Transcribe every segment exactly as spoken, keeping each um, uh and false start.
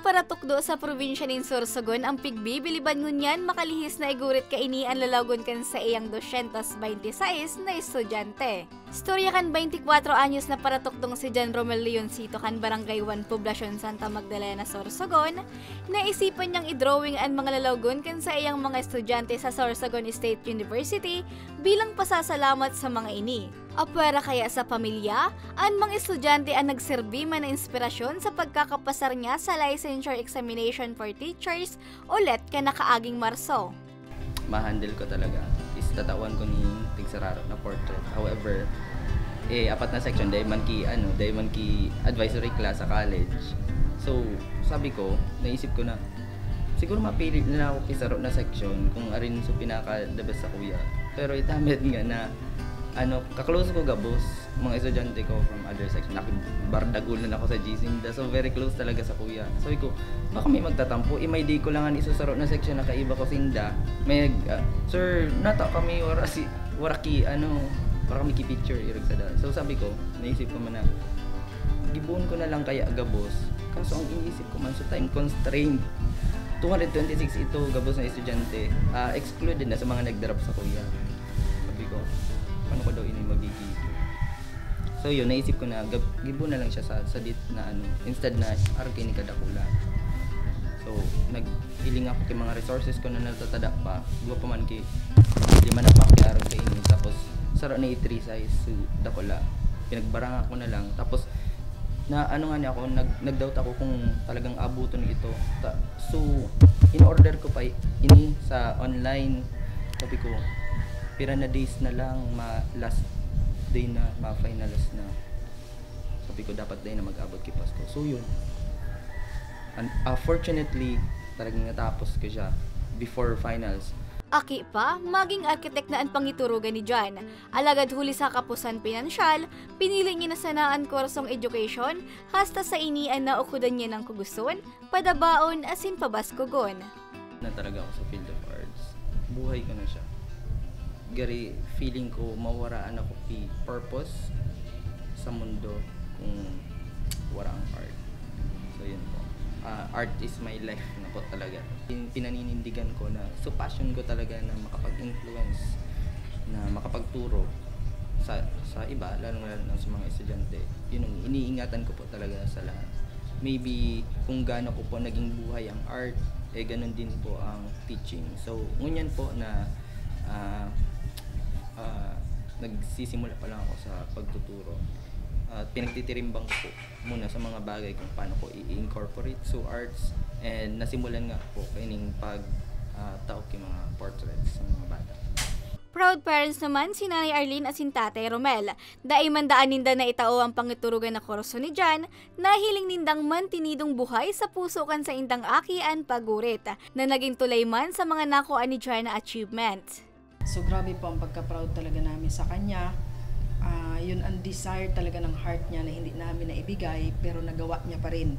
paratukdo sa probinsya nin Sorsogon ang pigbibiliban ngunyan makalihis na igurit kaini an lalawgon kan saiyang dosyentos bente sais na estudyante. Istorya kan bente kwatro anyos na paratukdong si John Romel Leoncito kan Barangay one, Poblacion Santa Magdalena, Sorsogon, naisipan niyang i-drawing an mga lalawgon kan saiyang mga estudyante sa Sorsogon State University bilang pasasalamat sa mga ini. Apwera kaya sa pamilya, an mga estudyante an nagserbi man na inspirasyon sa pagkakapasar niya sa Licensure Examination for Teachers, ulit kan nakaaging Marso. Ma-handle ko talaga is tatawan ko ni tigsararo na portrait. However, eh, apat na section, dahil man ki, ano, dahil man ki advisory class sa college. So, sabi ko, naisip ko na, siguro mapili na ako ki saro na section kung arin so pinaka the best sa kuya. Pero itamed nga na, ano, kaklose ko gabos mga estudyante ko from other section. Nakibardagol na ako sa G C, so very close talaga sa kuya. So ko, baka may magtatampo, imay di ko lang an isusaro na section na kaiba ko sinda. May, ah, "Sir, nata kami wara si, wara ki, ano, wara kami ki picture," irag sa da. So sabi ko, naisip ko man na, gibohon ko na lang kaya gabos. Kaso ang iniisip ko man, so time constraint. two hundred twenty-six ito, gabos na estudyante, ah, excluded na sa mga nag-drop sa kuya. Sabi ko, paano ko daw ini magiging? So yun, naisip ko na gab- gibo na lang siya sa, sa dit na ano, instead na arog ini kadakula. So, naghiling ako kay mga resources ko na natatada pa. Duwa pa man ki, lima na pa ki arog kaini. Tapos, saro na i-three size, so, dakula. Pinagbaranga ko na lang. Tapos, na ano nga niya ako, nag, nag-doubt ako kung talagang abuton ito. Ta, so, in-order ko pa i- ini sa online. Sabi ko, pira na days na lang, ma last day na, ma-finalize na. Sabi ko, dapat day na mag-abot ki Pasko. So, yun. And, ah, fortunately, talagang natapos ko siya before finals. Aki pa, maging arkitek na an pangiturugan ni John. Alagad huli sa kapusan pinansyal, pinili niya na sana an kursong education, hasta sa ini an naukodan niya ng kuguson, padabaon asin pabaskogon. Na talaga ako sa field of arts. Buhay ko na siya. Gari, feeling ko mawara na ako ki purpose sa mundo kung wara ang art. So yun po. Ah, art is my life na po talaga. Pin- Pinaninindigan ko na, so passion ko talaga na makapag-influence, na makapagturo sa sa iba, lalong-lalo na sa mga estudyante. Yun ang iniingatan ko po talaga sa lahat. Maybe kung gaano ko po naging buhay ang art, eh ganun din po ang teaching. So, ngunyan po na ah, ah, nagsisimula pa lang ako sa pagtuturo. At pinagtitirimbang ko po muna sa mga bagay kung paano ko i-incorporate so arts, and nasimulan nga po kaining pag ah, taok yung mga portraits sa mga bata. Proud parents naman si Nanay Arlene asin Tatay Romel. Dai man daan ninda naitao ang pangiturugan na kurso ni John, nahiling nindang mantinidong buhay sa puso kan saindang aki an paggurit, na naging tulay man sa mga nakuha ni John na achievement. So grabe po ang pagka-proud talaga namin sa kanya. Ah, yun ang desire talaga ng heart niya na hindi namin naibigay, pero nagawa niya pa rin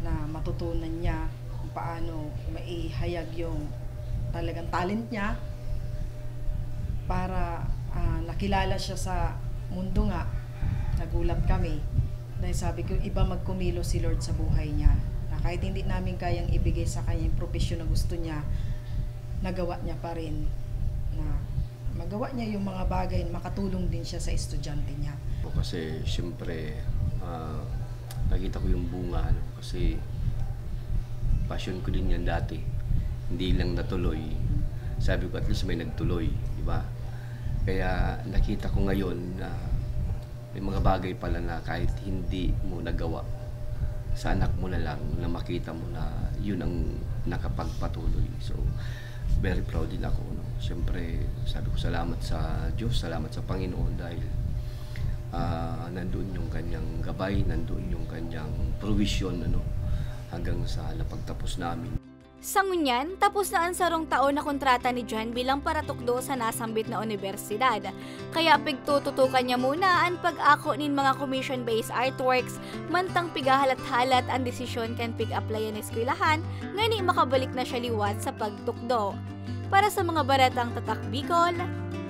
na matutunan niya kung paano maihayag yung talagang talent niya para ah, nakilala siya sa mundo nga. Nagulat kami dahil sabi ko, iba magkumilos si Lord sa buhay niya. Na kahit hindi namin kayang ibigay sa kanya yung profesyon na gusto niya, nagawa niya pa rin na magawa niya yung mga bagay na makatulong din siya sa estudyante niya. Kasi siyempre, ah, nakita ko yung bunga, ano, kasi passion ko din yan dati. Hindi lang natuloy. Sabi ko, at least may nagtuloy, di ba? Kaya nakita ko ngayon na may mga bagay pala na kahit hindi mo nagawa, sa anak mo na lang na makita mo na yun ang nakapagpatuloy. So, very proud din ako, no? Siyempre, sabi ko, salamat sa Diyos, salamat sa Panginoon dahil ah, nandoon yung kanyang gabay, nandoon yung kanyang provision, ano, hanggang sa napagtapos namin. Sa ngunyan, tapos na an sarong taon na kontrata ni John bilang paratukdo sa nasambit na unibersidad. Kaya pigtututukan niya muna an pag-ako nin mga commission-based artworks, mantang pigahalat-halat an desisyon kan pig-aplayan na eskwelahan, ngani makabalik na siya liwat sa pagtukdo. Para sa mga baretang Tatak Bicol,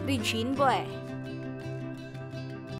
Regine Boy.